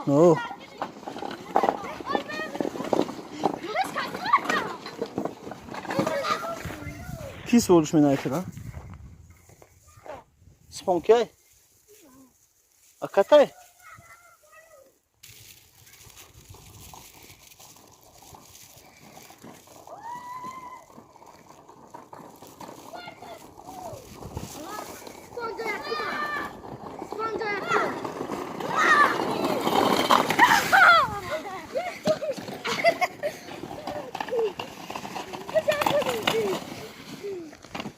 О. Ки суолш менайтира? Сипон киай? Акатай?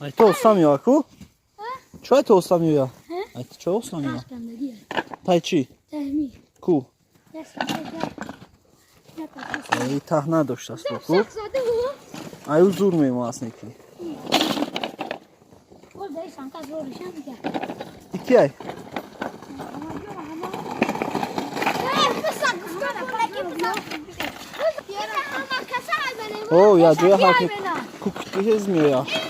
Ай то остам ё аку? Чо ай то остам ё? Ай то чо остам ё? Тай чӣ? Ку? Ай таҳ надоштааст ку? Ай ӯ зур мемоаст неки. Ики ай? О, я ҷоя ҳак ку ҳез меоя.